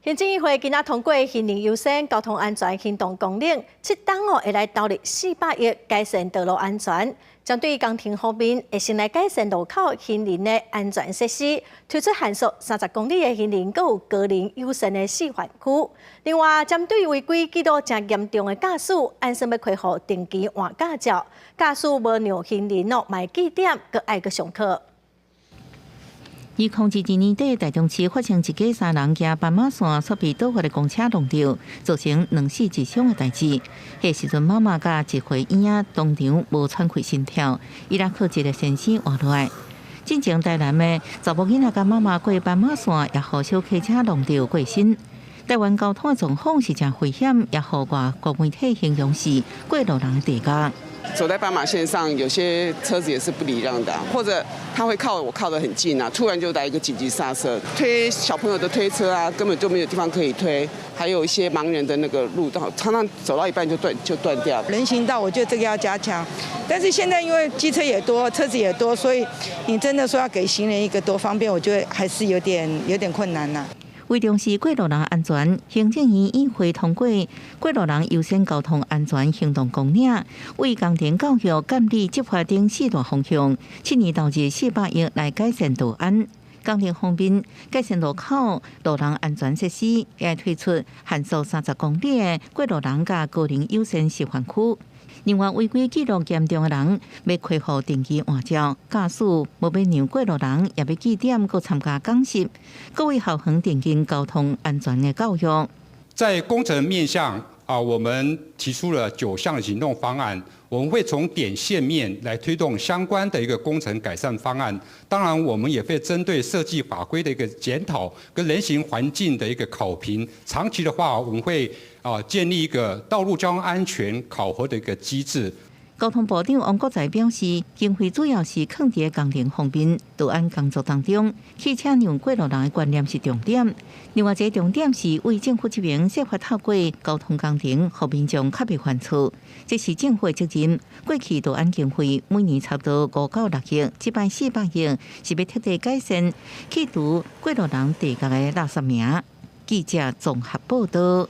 行政院會今仔通過行人優先交通安全行動綱領，這冬哦會來投入400億改善道路安全。針對工程方面，會先來改善路口行人的安全設施，推出限速30公里的行人，閣有高齡友善的示範區。另外，針對違規記錄誠嚴重的駕駛，按算欲恢復定期換駕照，駕駛無讓行人哦，嘛會記點，閣愛閣上課。二零二二年底，台中市發生一家三人行斑馬線，煞被倒發的公車撞著，造成兩死一傷的代誌。彼時陣媽媽佮1歲嬰仔當場無喘氣心跳，伊拉靠一个先生活落來。進前台南的查某囡仔佮媽媽過斑馬線，也予小客車撞著過身。台灣交通的狀況是誠危險，也予外國媒體形容是過路人的地獄。走在斑馬線上，有些車子也是不禮讓的，或者他會靠我靠得很近啊，突然就來一個緊急剎車，推小朋友的推車啊，根本就沒有地方可以推，還有一些盲人的那個路道，常常走到一半就斷掉。人行道，我覺得這個要加強，但是現在因為機車也多，車子也多，所以你真的說要給行人一個多方便，我覺得還是有點困難啦。為重視過路人安全，行政院院會通過過路人優先交通安全行動綱領，為工程教育、監理、執法等四大方向，7年投入四百億來改善道安。工程方面，改善路口路人安全設施，也推出限速30公里的過路人佮高齡友善示範區。另外，違規記錄嚴重的人，欲恢復定期換照；駕駛無欲讓過路人，也欲記點，閣參加講習，閣為校園訂定交通安全的教育。在工程面向啊，我們提出了9項行動方案，我們會從點線面來推動相關的一個工程改善方案。當然，我們也會針對設計法規的一個檢討跟人行環境的一個考評。長期的話，我們會建立一個道路交通安全考核的一個機制。交通部長王國材表示，經費主要是囥佇工程方面，道安工作當中，汽車讓過路人的觀念是重點。另外一個重點是為政府這邊設法透過交通工程，予民眾較袂犯錯，這是政府的責任。過去道安經費每年差不多5到6億，這擺四百億是欲徹底改善去除過路人地獄的垃圾名。記者綜合報道。